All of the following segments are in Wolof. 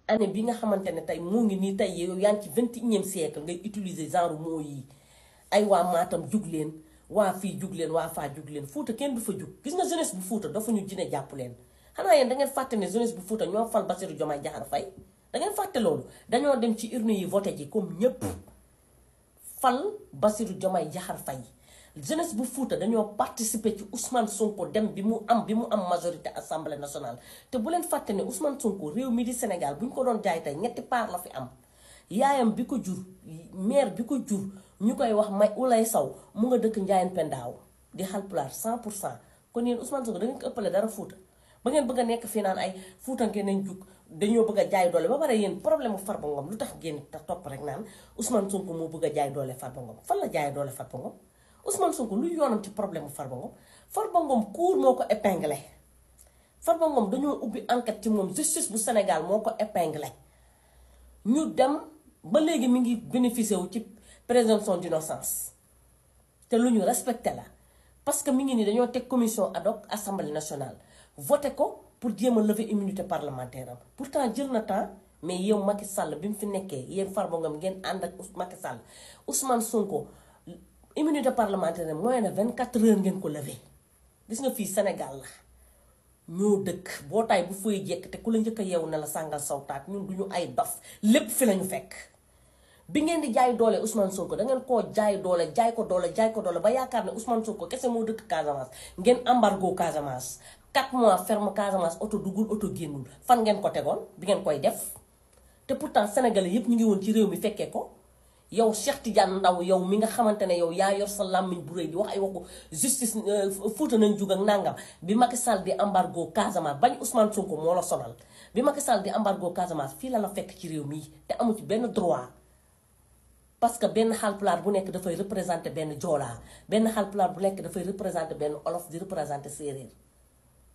année bi nga xamante ne tey moo ngi nii tey yow yaa ngi ci 21e siècle ngay utiliser genre mots yi ay waa Matam jug leen waa fii jug leen waa faa jug leen Fuuta kenn du fa jug gis nga jeunesse bu Fuuta dafa ñu jine jàpp leen xanaa yéen da ngeen fàtte ne jeunesse bu Fuuta ñoo fal Bassirou Diomaye Diakhar Faye da ngeen fàtte loolu dañoo dem ci urne yi voté ji comme ñépp fal Bassirou Diomaye Diakhar Faye jeunesse bu Fuuta dañoo participer ci Ousmane Sonko dem bi mu am majorité assemblée nationale te bu leen fàtte ne Ousmane Sonko réew mi di Sénégal bu ñu ko doon jaay tey ñetti part la fi am yaayam bi ko jur maire bi ko jur ñu koy wax may Ulay Saw mu nga dëkk Njaayen Pendaaw di Haalpulaar 100% kon yéen Ousmane Sonko da ngeen ko ëppale dara Fuuta ba ngeen bëgg a nekk fii naan ay Fuuta ngeen nañ jug dañoo bëgg a jaay doole ba pare yéen problème mu Farba Ngom lu tax ngeen topp rek naan Ousmane Sonko moo bëgg a jaay doole Farba Ngom fan la jaay doole Farba Ngom Ousmane Sonko lu yoonam ci problème mu Farba Ngom Farba Ngom cour moo ko épinglé Farba Ngom dañoo ubbi enquête ci moom justice bu Sénégal moo ko épinglé ñu dem ba léegi mi ngi bénéficié wu ci présomption d'innocence te lu ñu respecté la parce que mi ngi nii dañoo teg commission ad hoc assemblée nationale voté ko pour jéem a lever immunité parlementaire am pourtant jël na temps mais yow Macky Sall bi mu fi nekkee yéen Farba Ngom ngeen ànd ak Macky Sall Ousmane Sonko immunité parlementaire am mooy na 24 heures ngeen ko lever gis nga fii Sénégal la ñoo dëkk bootaay bu fay jekk te ku la njëkk a yeewu ne la sàngal sawtaat ñun duñu ay dof lépp fi lañu fekk bi ngeen di jaay doole Ousmane Sonko da ngeen koo jaay doole jaay ko doole ba yaakaar ne Ousmane Sonko kese moo dëkk Casamance ngeen embargo Casamance 4 mois ferme Casamance oto duggul oto génnul fan ngeen ko tegoon bi ngeen koy def te pourtant sénégalais yépp ñu ngi woon ci réew mi fekkee ko yow Cheikh Tidiane Ndaw yow mi nga xamante ne yow yaa yor sa làmmiñ bu rëy di wax ay waxu justice Fuuta nañ jug ak nangam bi Macky Sall di embargo Casamance bañ Ousmane Sonko moo la sonal bi Macky Sall di embargo Casamance fii la fekk ci réew mi te amu ci benn droit parce que benn Haalpulaar bu nekk dafay représenter benn joolaa benn Haalpulaar bu nekk dafay représenter benn olof di représenter séeréer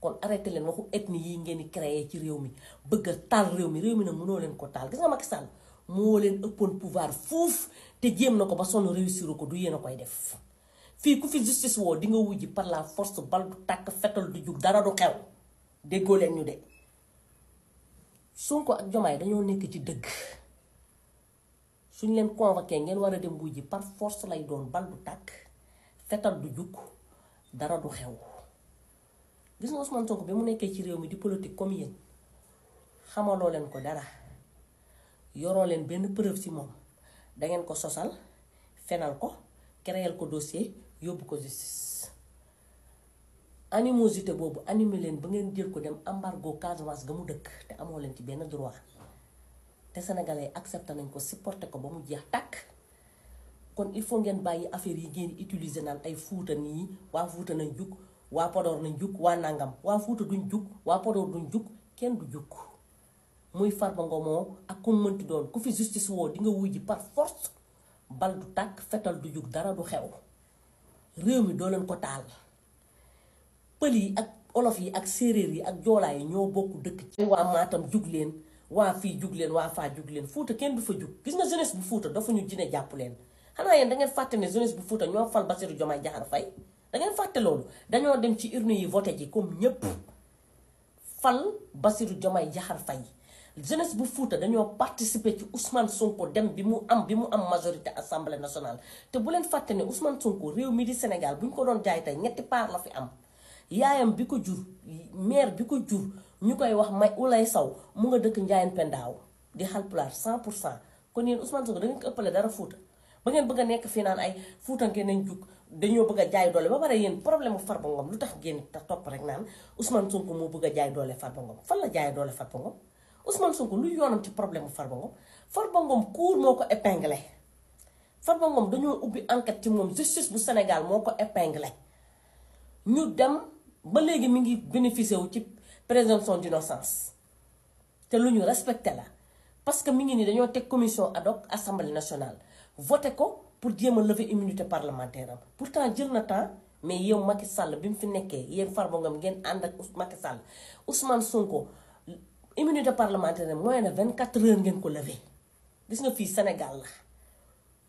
kon arrêté leen waxu ethnie yi ngeen di créer ci réew mi bëgg a taal réew mi nag mënoo leen ko taal gis nga Macky Sall moo leen ëppoon pouvoir fuuf te jéem na ko ba sonn réussir ko du yéen a koy def fii ku fi justice woo di nga wujji par la force bal du tàkk fetal du jug dara du xew déggoo leen ñu de Sonko ak Diomaye dañoo nekk ci dëgg suñ leen convoqué ngeen war a dem wujji par force lay doon bal du tàkk fetal du jug dara du xew gis nga Ousmane Sonko bi mu nekkee ci réew mi di politique comme yéen xamaloo leen ko dara yoroo leen benn preuve ci moom dangeen ko sosal fenal ko créer ko dossier yóbbu ko justice animosité boobu animé leen ba ngeen jël ko dem embargo Casamance ga mu dëkk te amoo leen ci benn droit te sénégalais accepté nañ ko supporté ko ba mu jeex tàkk kon il faut ngeen bàyyi affaire yi ngeen utiliser naan ay Fuuta nii waa Fuuta nañ jug waa Podor nañ jug waa nangam waa Fuuta duñ jug waa Podor duñ jug kenn du jug muy Farba Ngom ak ku mënti doon ku fi justice woo di nga wuy ji par force bal du tàkk fetal du jug dara du xew réew mi doo leen ko taal pël yi ak olof yi ak séeréer yi ak joolaa yi ñoo bokk dëkk ci waa Matam jug leen waa fii jug leen waa faa jug leen Fuuta kenn du fa jug gis nga jeunesse bu Fuuta dafa ñu jine jàpp leen xanaa yéen da ngeen fàtte ne jeunesse bu Fuuta ñoo fal Bassirou Diomaye Diakhar Faye da ngeen fàtte loolu dañoo dem ci urne yi voté ji comme ñépp fal Bassirou Diomaye Diakhar Faye jeunesse bu Fuuta dañoo participer ci Ousmane Sonko dem bi mu am majorité assemblée nationale te bu leen fàtte ne Ousmane Sonko réew mi di Sénégal bu ñu ko doon jaay tey ñetti part la fi am yaayam bi ko jur maire bi ko jur ñu koy wax may Ulay Saw mu nga dëkk Njaayen Pendaaw di Haalpulaar 100% kon yéen Ousmane Sonko da ngeen ko ëppale dara Fuuta ba ngeen bëgg a nekk fii naan ay Fuuta ngeen nañ jug dañoo bëgg a jaay doole ba pare yéen problème mu Farba Ngom lu tax ngeen topp rek naan Ousmane Sonko moo bëgg a jaay doole Farba Ngom fan la jaay doole Farba Ngom Ousmane Sonko lu yoonam ci problème mu Farba Ngom cour moo ko épinglé Farba Ngom dañoo ubbi enquête ci moom justice bu Sénégal moo ko épinglé ñu dem ba léegi mi ngi bénéficié wu ci présomption d'innocence te lu ñu respecté la parce que mi ngi nii dañoo teg commission ad hoc assemblée nationale voté ko pour jéem a lever immunité parlementaire am pourtant jël na temps mais yow Macky Sall bi mu fi nekkee yéen Farba Ngom ngeen ànd ak Macky Sall Ousmane Sonko immunité parlementaire mooy na 24 heures ngeen ko lever gis nga fii Sénégal la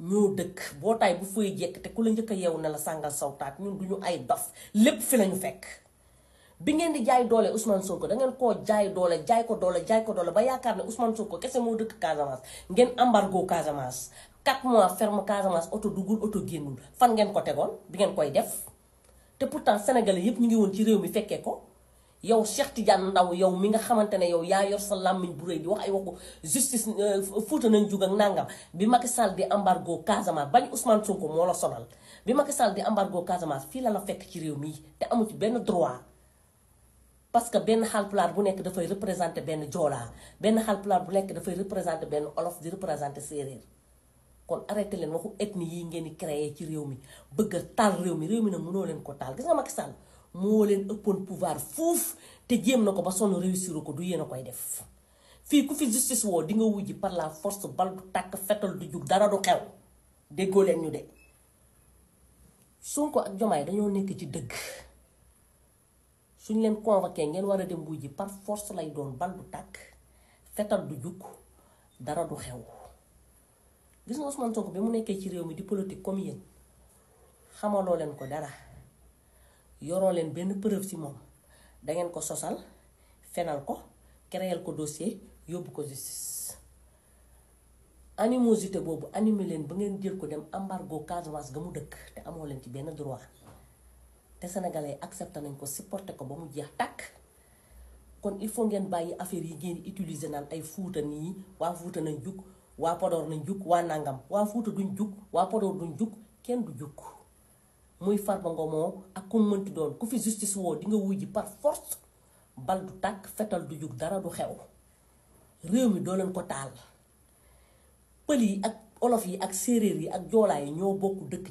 ñoo dëkk bootaay bu fay jekk te ku la njëkk a yeewu ne la sàngal sawtaat ñun duñu ay dof lépp fi lañu fekk bi ngeen di jaay doole Ousmane Sonko da ngeen koo jaay doole jaay ko doole ba yaakaar ne Ousmane Sonko kese moo dëkk Casamance ngeen embargo Casamance 4 mois ferme Casamance oto duggul oto génnul fan ngeen ko tegoon bi ngeen koy def te pourtant sénégalais yépp ñu ngi woon ci réew mi fekkee ko yow Cheikh Tidiane Ndaw yow mi nga xamante ne yow yaa yor sa làmmiñ bu rëy di wax ay waxu justice Fuuta nañ jug ak nangam bi Macky Sall di embargo Casamance bañ Ousmane Sonko moo la sonal bi Macky Sall di embargo Casamance fii la fekk ci réew mi te amu ci benn droit parce que benn Haalpulaar bu nekk dafay représenter benn joolaa benn Haalpulaar bu nekk dafay représenter benn olof di représenter séeréer kon arrêté leen waxu ethnie yi ngeen di créer ci réew mi bëgg a taal réew mi nag mënoo leen ko taal gis nga Macky Sall moo leen ëppoon pouvoir fuuf te jéem na ko ba sonn réussir ko du yéen a koy def fii ku fi justice woo di nga wujji par la force bal du tàkk fetal du jug dara du xew déggoo leen ñu de Sonko ak Jomaay dañoo nekk ci dëgg suñ leen convoqué ngeen war a dem wujji par force lay doon bal du tàkk fetal du jug dara du xew gis nga Ousmane Sonko bi mu nekkee ci réew mi di politique comme yéen xamaloo leen ko dara yoroo leen benn preuve ci moom dangeen ko sosal fenal ko créer ko dossier yóbbu ko justice animosité boobu animé leen ba ngeen jël ko dem embargo Casamance ga mu dëkk te amoo leen ci benn droit te sénégalais accepté nañ ko supporté ko ba mu jeex tàkk kon il faut ngeen bàyyi affaire yi ngeen utiliser naan ay Fuuta nii waa Fuuta nañ jug waa Podor nañ jug waa nangam waa Fuuta duñ jug waa Podor duñ jug kenn du jug muy Farba Ngom ak ku mënti doon ku fi justice woo di nga wujji par force bal du tàkk fetal du jug dara du xew réew mi doo leen ko taal pël yi ak olof yi ak séeréer yi ak joolaa yi ñoo bokk dëkk